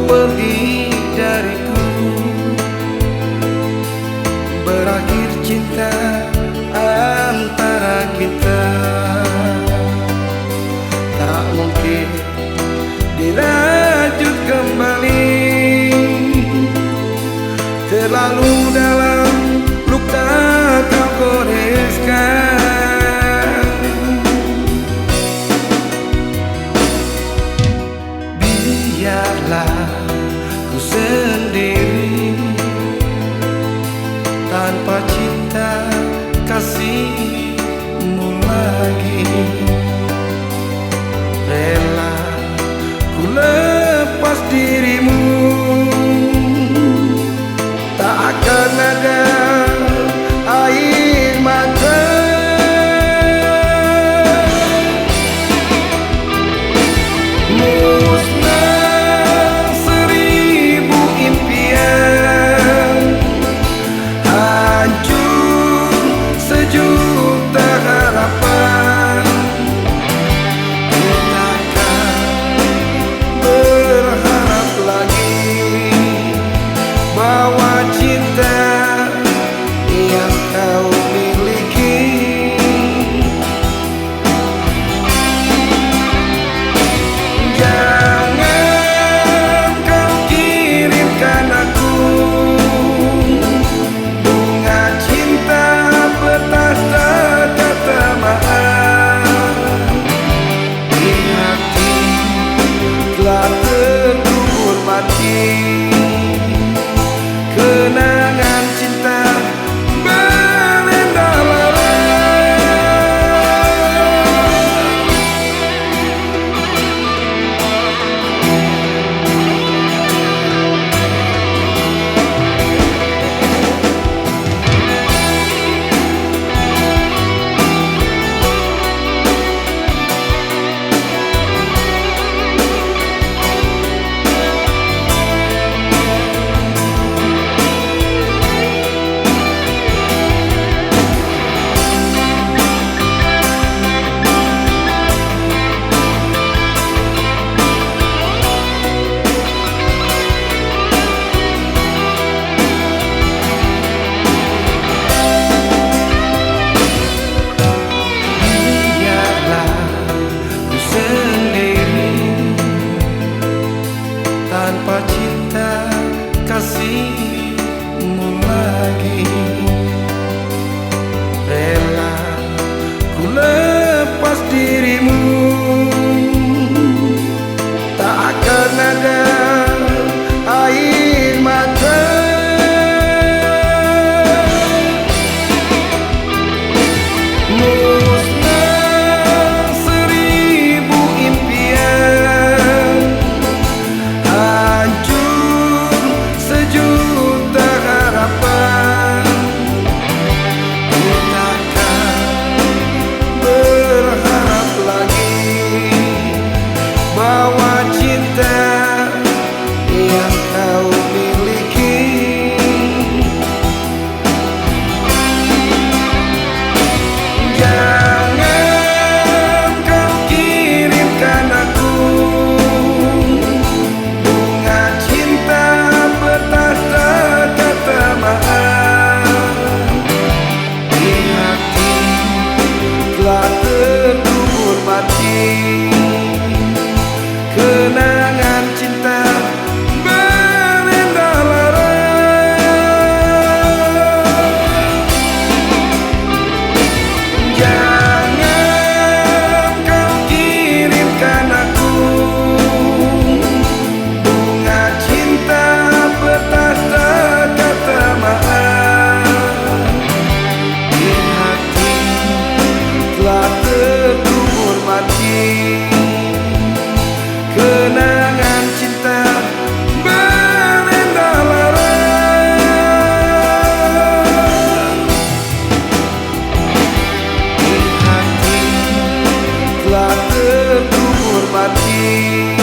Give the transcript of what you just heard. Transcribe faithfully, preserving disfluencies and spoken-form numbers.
pergi dariku, berakhir cinta antara kita. Tak mungkin dirajut kembali, terlalu dalam luka kau goreskan. Biarlah ku sendiri tanpa cinta kasihmu lagi. Rela ku lepas dirimu, tak akan ada air mata. Musnah seribu impian, hancur sejuta harapan. Ku takkan berharap lagi bahwa cinta yang kau miliki. Jangan kau kirimkan aku bunga cinta bertata kata maaf. Di hati telah terkubur mati kenangan cinta berendah lara. Biarlah ku sendiri tanpa cinta kasihmu lagi. Rela ku lepas dirimu, tak akan ada air mata. Musnah seribu impian, hancur sejuta harapan. Ku takkan berharap lagi bahwa cinta yang kau miliki. Jangan kau kirimkan aku bunga cinta bertata kata maaf. Di hati telah terkubur mati kenangan cinta berendah lara. Jangan kau kirimkan aku bunga cinta bertata kata maaf. Di hati telah terkubur mati kenangan cinta berendah lara. Di hati telah terkubur mati